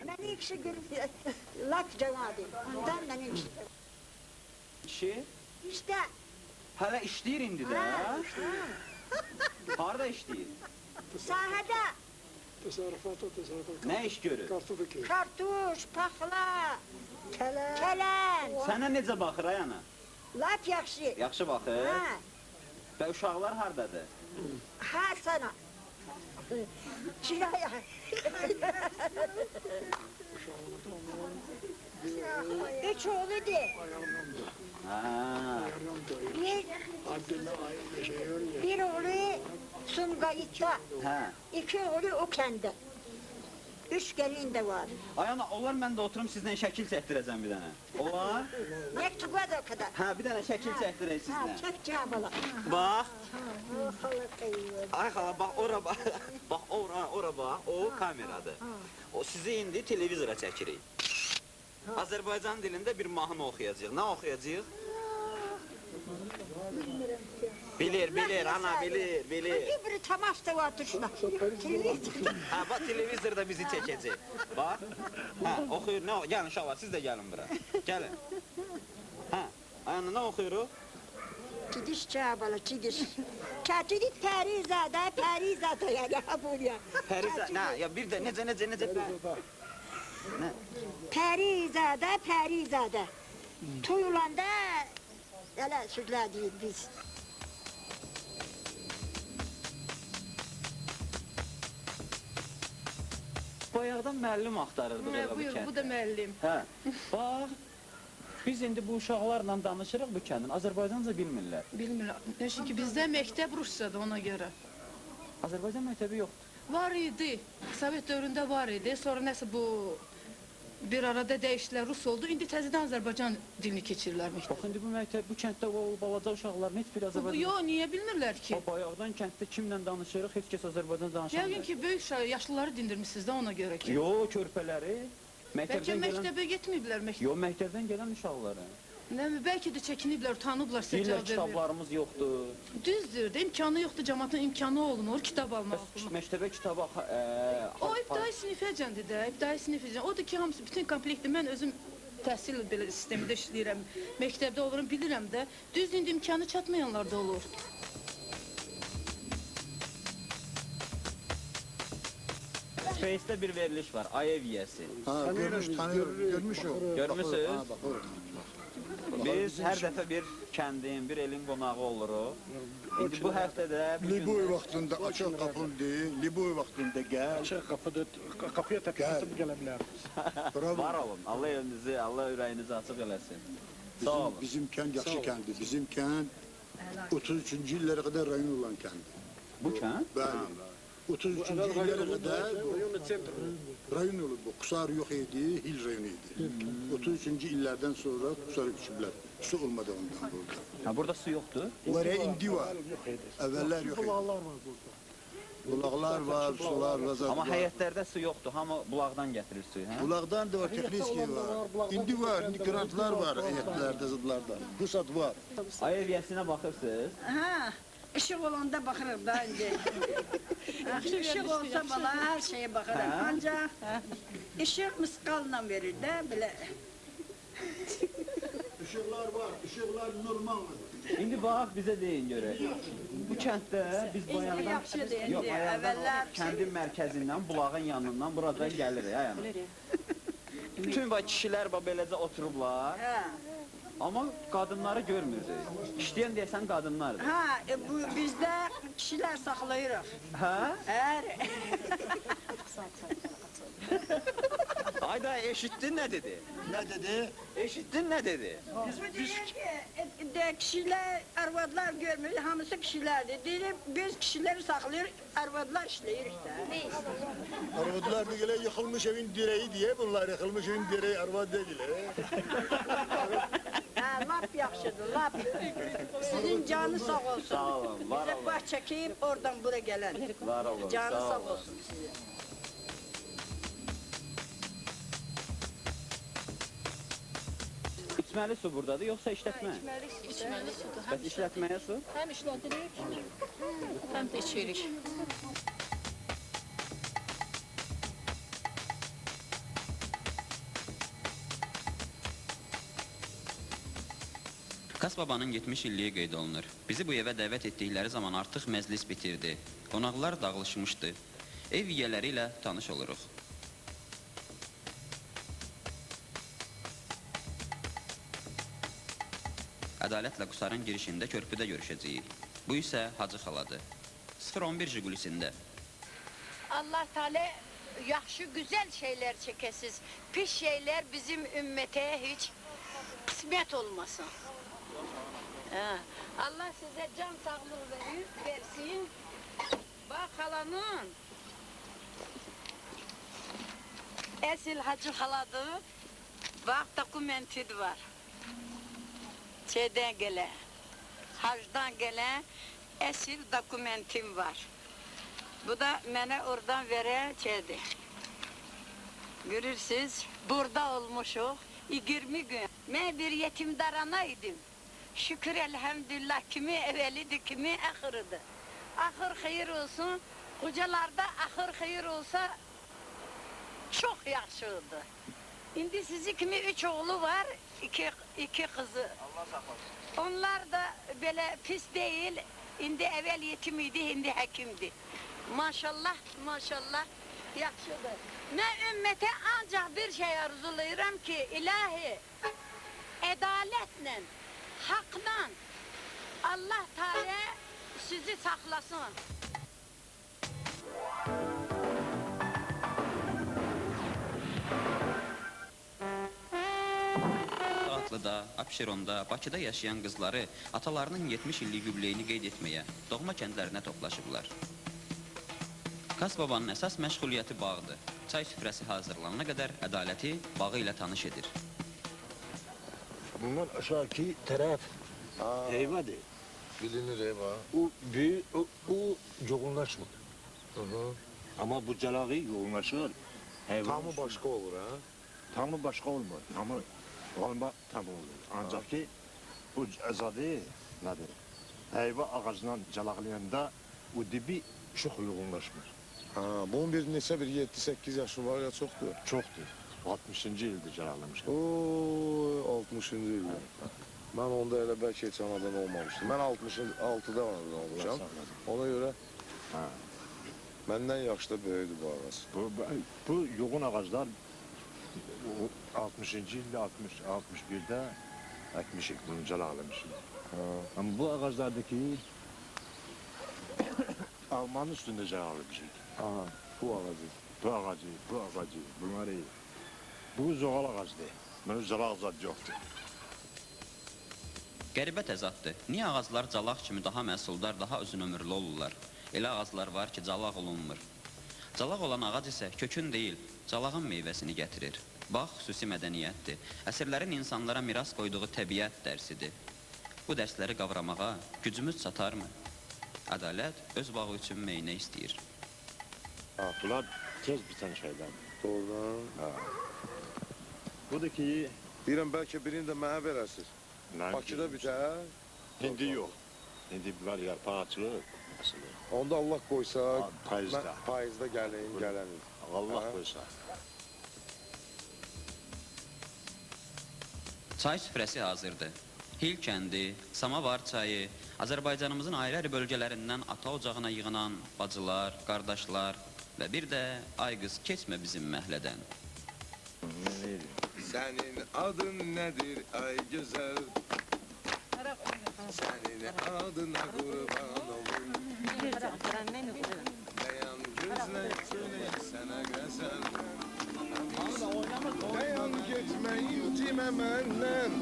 Məni kişi görüb, lap cavadı. Ondan mənim kişi. Kişi? İşte. Hələ işləyir indi də? Harada işləyir? Sahədə. Təsərrüfatda, təsərrüfat. Nə iş görür? Kartof ekir. Kartuş, paxla, kələn. Sənə necə baxır ay ana? Lap yaxşı. Yaxşı baxır? Hə. Və uşaqlar haradadır? Ha sana. Çiraya. Üç oğludur. Bir oğlu Sumqayıtda, iki oğlu o kəndə. Üç gəlin də var. Ay ana, onlar mən də oturum sizlə şəkil çəkdirəcəm bir dənə. Olar? Mektuba da o qədər. Hə, bir dənə şəkil çəkdirək sizlə. Hə, çək cavabala. Bax. Ay xala, bax, ora bax. Bax, ora bax, o kameradır. O sizi indi televizora çəkirik. Azərbaycan dilində bir mahnı oxuyacaq. Nə oxuyacaq? Bilir, bilir, ana, bilir, bilir. Bir təmas da var tuşla. Hə, bax, televizorda bizi çəkəcək. Bax, hə, oxuyur, nə, gəlin uşaqlar, siz də gəlin bura. Gəlin. Hə, ay ana, nə oxuyuruq? Gidiş cavabala, gidiş. Çəkilib Pərizadə, Pərizadə, yəni, buraya. Pərizadə, nə, ya bir də, necə, necə, necə? Nə? Pərizadə, Pərizadə. Toy olanda, elə sözlər deyik biz. Bayaqdan müəllim axtarırdıq elə bu Buyur, kənddə. bu da müəllim. Hə, bax, biz indi bu uşaqlarla danışırıq bu kəndin, Azərbaycanca bilmirlər. Bilmirlər, çünki bizdə məktəb ruscadır ona görə. Azərbaycan məktəbi yoxdur. Var idi, Sovet dövründə var idi, sonra nəsə bu bir arada dəyişdilər, rus oldu. İndi təzədən Azərbaycan dilini keçirirlər məktəbə. Bax, indi bu məktəb, bu kənddə o balaca uşaqların heç biri Azərbaycan... Yox, niyə bilmirlər ki? O, bayaqdan kənddə kimlə danışırıq, heç kəs Azərbaycan danışamır. Yəqin ki, böyük yaşlıları dindirmişsiniz də ona görə ki. Yox, körpələri. Bəlkə məktəbə getməyiblər məktəbə. Yox, məktəbdən gələn uşaqları. Bəlkə də çəkiniblər, utanıblar sizə Deyirlər, cavab vermir. kitablarımız yoxdur. Düzdür, də, imkanı yoxdur, cəmaatın imkanı olmur kitab almaq. Məktəbə kitabı... O, ibtidai sinifəcəndir də, ibtidai sinifəcən. Odur ki, hamısı, bütün komplektdir. Mən özüm təhsil belə sistemində işləyirəm, məktəbdə olurum, bilirəm də. Düzdür, indi imkanı çatmayanlar da olur. Face-də bir veriliş var, Ayev yiyəsi. Ha, görmüş, tanıyorum, görmüş o. Görmüsünüz? Ha, baxırım. Biz hər dəfə bir kəndin, bir elin qonağı oluruq. İndi bu həftədə... Liboy vaxtında açıq qapıldı, Liboy vaxtında gəl. Açıq qapıdır, qapıya təpəsi gələ bilər. Var olun, Allah elinizi, Allah ürəyinizi açıq eləsin. Sağ olun. Bizim kənd yaxşı kənddir. Bizim kənd 33-cü illərə qədər rayon olan kənddir. Bu kənd? Bəli. 33-cü illərə qədər rayon olub bu. Qusar yox idi, Hil rayonu idi. 33-cü illərdən sonra Qusara köçüblər. Su olmadığından burada. Ha, burada su yoxdur? Var, indi var. Əvvəllər yox idi. Bulaqlar var burada. Bulaqlar var, sular var. Amma həyətlərdə su yoxdur, hamı bulaqdan gətirir suyu, hə? Bulaqdan da var, texniki var. İndi var, indi qrantlar var həyətlərdə, zıdlarda. Bu saat var. Ayev yəsinə baxırsınız? Hə, işıq olanda baxırıq da indi. İşıq olsa bala, hər şeyə baxırıq. Ancaq işıq mısqalla verir də, belə. İşıqlar var, işıqlar normaldır. İndi bax, bizə deyin görək. Bu kənddə biz bayaqdan... İndi yaxşıdır, indi Yox, bayaqdan əvvəllər... kəndin mərkəzindən, bulağın yanından buradan gəlirik, ay ana. Bütün bax, kişilər bax, beləcə oturublar. Amma qadınları görmürdük. İşləyən deyəsən qadınlardır. Hə, bizdə kişilər saxlayırıq. Hə? Hər. Ayda, eşitdin nə dedi? Nə dedi? Eşitdin nə dedi? Bu deyir ki, kişilər, arvadlar görmür, hamısı kişilərdir. Deyir, biz kişiləri saxlayır, arvadlar işləyirik də. Arvadlar deyirlər, yıxılmış evin direği diye bunlar, yıxılmış evin direği arvad deyil. Hə, lap yaxşıdır, lap. Sizin canı sağ olsun. Sağ olun, var olun. Bizə baş çəkib, oradan bura gələn. Var olun, Canı sağ olsun sizin. İçməli su buradadır, yoxsa işlətmə? İçməli sudur. Bəs işlətməyə su? Həm işlədirik, həm də içirik. Kas babanın 70 illiyi qeyd olunur. Bizi bu evə dəvət etdikləri zaman artıq məclis bitirdi. Qonaqlar dağılışmışdı. Ev yiyələri ilə tanış oluruq. Ədalətlə Qusarın girişində körpüdə görüşəcəyik. Bu isə Hacı xaladır. 011 Jigulisində. Allah Teala yaxşı, güzel şeyler çekesiz. Pis şeyler bizim ümmete hiç kısmet olmasın. Ha. Allah size can sağlığı verir, versin. Bak halanın. Esil Hacı haladır. Bak dokumenti var. Şeyden gelen, hacdan gelen esil dokumentim var. Bu da mənə oradan verən şeydir. Görürsünüz, burada olmuşuq 20 gün. Mən bir yetimdar ana idim. Şükür elhamdülillah, kimi evvelidir, kimi axırıdır. Axır xeyir olsun, qocalarda axır xeyir olsa çox yaxşıdır. İndi sizi kimi 3 oğlu var, 2 kızı. Allah saxlasın. Onlar da belə pis deyil. İndi əvvəl yetim idi, indi həkimdir. Maşallah, maşallah, yaxşıdır. Mən ümmətə ancaq bir şey arzulayıram ki, ilahi, ədalətlə, haqla Allah Teala sizi saxlasın. Atlıda, Abşeronda, Bakıda yaşayan qızları atalarının 70 illik yubileyini qeyd etməyə doğma kəndlərinə toplaşıblar. Kas babanın əsas məşğuliyyəti bağdır. Çay süfrəsi hazırlanana qədər ədaləti bağı ilə tanış edir. Bundan aşağıki tərəf heyvadır. Bilinir heyva. O büyük, o yoğunlaşmır. Ama bu calağı yoğunlaşır. Tamı başqa olur ha? Tamı başqa olmur. Tamı olma tam olur. Ancaq ki bu zadı nədir? Heyva ağacından calaqlayanda o dibi çox yoğunlaşmır. Ha, bunun bir neçə bir 7-8 yaşı var ya çoxdur? Çoxdur. 60-cı ildir calaqlamışam. Oo, 60-cı ildir. Mən onda elə bəlkə heç anadan olmamışdım. Mən 66-da anadan olmuşam. Ona görə məndən yaşda böyüdü bu ağac. Bu yoğun ağaclar 60-cı ildə, 61-də əkmişik, bunu calaqlamışıq. Amma bu ağaclardakı almanın üstündə calaqlamışıq. Aha, bu ağacı. Bu ağacı, bu ağacı, bunları. Bu zoğal ağacdır. Bunun zalaq zad yoxdur. Qəribə təzaddır. Niyə ağaclar calaq kimi daha məhsuldar, daha uzun ömürlü olurlar? Elə ağaclar var ki, calaq olunmur. Calaq olan ağac isə kökün deyil, calağın meyvəsini gətirir. Bağ xüsusi mədəniyyətdir. Əsrlərin insanlara miras qoyduğu təbiət dərsidir. Bu dərsləri qavramağa gücümüz çatarmı? Ədalət öz bağı üçün meynə istəyir. Bunlar tez bitən şeylərdir. Doğrudan. Budur ki... Deyirəm, bəlkə birini də mənə verəsiniz. Bakıda bitər. İndi yox. İndi bunlar yarpaq açılır. Onda Allah qoysa, payızda, payızda gəlin, gələniz. Allah qoysa. Çay süfrəsi hazırdır. Hil kəndi, Samavar çayı, Azərbaycanımızın ayrı-ayrı bölgələrindən ata ocağına yığınan bacılar, qardaşlar və bir də ay qız keçmə bizim məhlədən. Sənin adın nədir ay gözəl? Sənin adına qurban olum. Dayan gözlə söyləyək sənə qəzəl. Dayan getmə incimə məndən.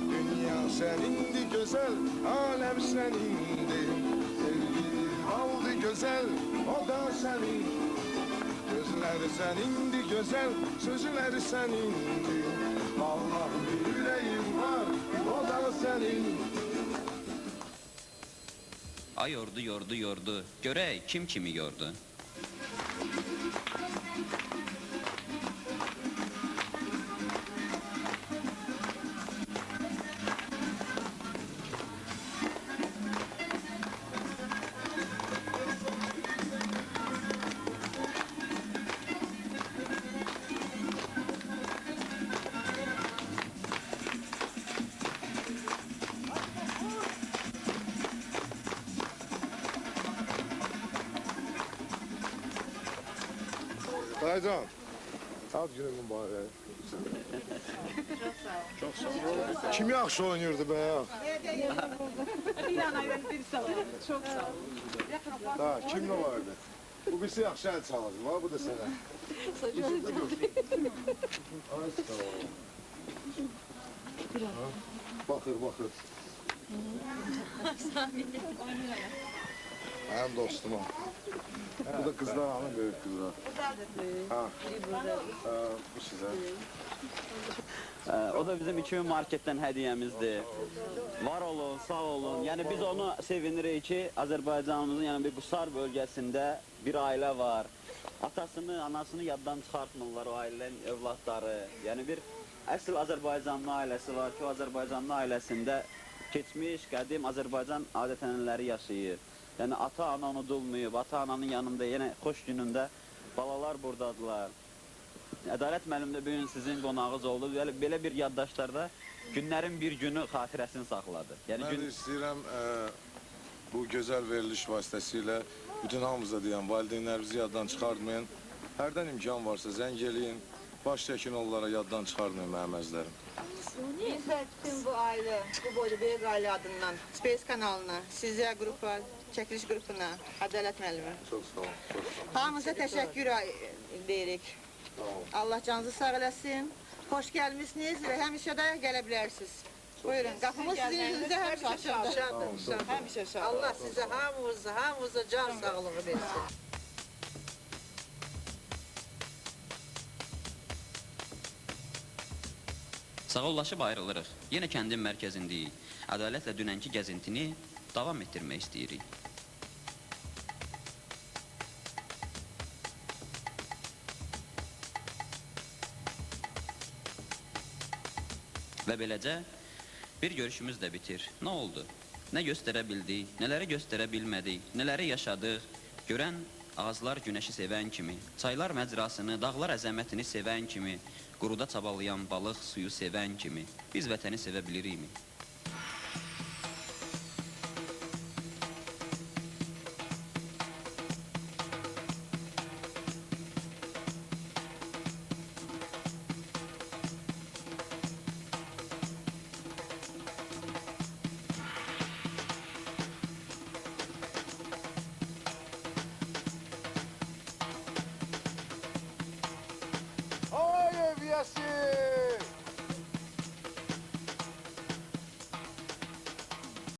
Dünya sənindir gözəl, aləm sənindir. Sevgi aldı gözəl, o da sənin. Gözləri sənindir gözəl, sözləri sənindir. Allah bir ürəyim var, o da sənin. Ay yordu, yordu, yordu. Görək kim kimi yordu? Dayıcan, ad günü mübarək. Çox sağ olun. Çox sağ olun. Kim yaxşı oynayırdı be ya? Bir ana bir sağ olun. Çox sağ olun. Ha, kim nə vardı? Bu birisi yaxşı əl çalır, var bu da sənə. Ay sağ ol. Baxır, baxır. Mənim dostuma. Bu da qızlar, hanı böyük qızlar. Ha. Bu sizə. O da bizim 2000 marketdən hədiyyəmizdir. Var olun, sağ olun. Yəni biz onu sevinirik ki, Azərbaycanımızın yəni bir Qusar bölgəsində bir ailə var. Atasını, anasını yaddan çıxartmırlar o ailənin övladları. Yəni bir əsl Azərbaycanlı ailəsi var ki, o Azərbaycanlı ailəsində keçmiş, qədim Azərbaycan adət-ənənələri yaşayır. Yəni ata-ana unudulmayıb, ata-ananın yanında yenə xoş günündə balalar buradadılar. Ədalət müəllim də bu gün sizin qonağınız oldu. Belə, belə bir yaddaşlarda günlərin bir günü xatirəsini saxladı. Yəni Mən də istəyirəm bu gözəl veriliş vasitəsilə bütün hamımıza deyəm, valideynlərinizi yaddan çıxartmayın. Hərdən imkan varsa zəng eləyin, baş çəkin onlara, yaddan çıxartmayın mənim əzizlərim. Biz də bütün bu ailə, bu boyda böyük ailə adından Space kanalına, sizə qrupa, çəkiliş qrupuna, Ədalət müəllimi. Çox sağ olun, çox sağ olun. Hamınıza təşəkkür deyirik. Allah canınızı sağ eləsin. Xoş gəlmişsiniz və həmişə də gələ bilərsiniz. Buyurun, qapımız sizin üzünüzə həmişə açıqdır. Həmişə şad. Allah sizə hamımıza, hamımıza can sağlığı versin. Sağollaşıb ayrılırıq. Yenə kəndin mərkəzindəyik. Ədalətlə dünənki gəzintini davam etdirmək istəyirik. Və beləcə bir görüşümüz də bitir. Nə oldu? Nə göstərə bildik, nələri göstərə bilmədik, nələri yaşadıq? Görən ağaclar günəşi sevən kimi, çaylar məcrasını, dağlar əzəmətini sevən kimi, quruda çabalayan balıq suyu sevən kimi biz vətəni sevə bilirikmi?